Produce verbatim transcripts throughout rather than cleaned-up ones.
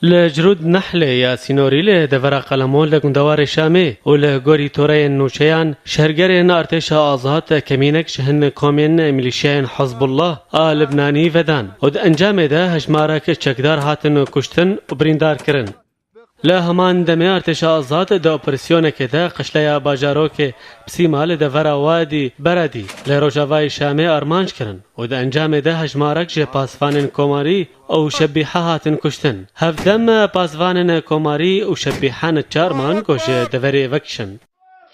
Li Cirûd Nehlê ya sînorî li devera Qelemon li gundewarê Şamê û li gorî toreyên nûçeyan, şergerên artêşa azad kemînek ji hin komên milîşiyayên Hizbullah a Libnanî vedan û di encamê de hejmarek çekdar hatin kuştin û birîndar kirin. Li heman demê artêşa azad di operasyonekê de qişleya bajarokê Psîma li devera Wadî Beredî li rojavayê Şamê armanc kirin û di encamê de hejmarek ji pasvanên komarî û şebîhe hatin kuştin. Hevdem pasvanên komarî û şebîhe neçar man ku ji deverê vekişin.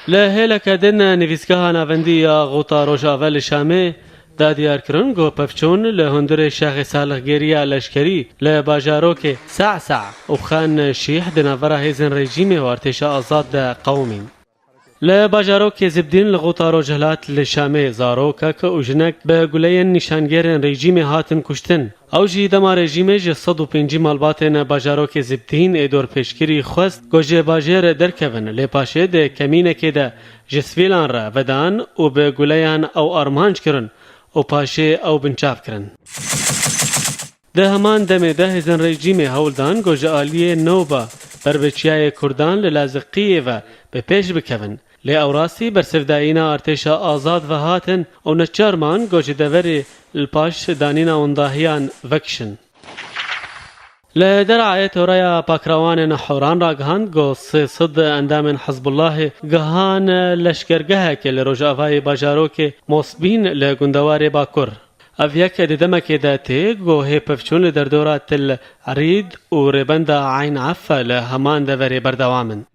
Li hêleke din, nivîsgeha navendî ya Xuta Rojava li Şamê da diyar kirin ku pevçûn li hundirê Şexê Salixgêriya leşkerî li bajarokê Sa'sa û Xan Şîh di navbera hêzên rejîmê û artêşa azad de qewimîn. Li bajarokê Zibdîn li Xuta Rojhilat li Şamê zarokek û jinek bi guleyên nîşangêrên rejîmê hatin kuştin. Ew jî dema rejîmê ji sed û pêncî malbatên bajarokê Zibdîn ê dorpêçkirî xwest ku ji bajêr derkevin, lê paşê di kemînekê de ji sivîlan re vedan û bi guleyan ew armanc kirin û paşê ew binçav kirin. Di heman demê de hêzên rejîmê hewl dan ku ji aliyê Newba ber bi çiyayê Kurdan li Laziqiyê ve bi pêş bikevin. Lê ew rastî bersivdayîna artêşa azad ve hatin û neçar man ku ji deverê li paş danîna windahiyan vekişin. Li Derayê Toreya Pakrawanên Horan ragihand ku sê sed endamên Hizbullahê gihan leşkergehekê li rojavayê bajarokê Mosbîn li gundewarê Bakur. Ev yek di demekê de tê ku hê pevçûn li derdora Til Erîd û rêbenda Eyn Efe li heman deverê berdewam in.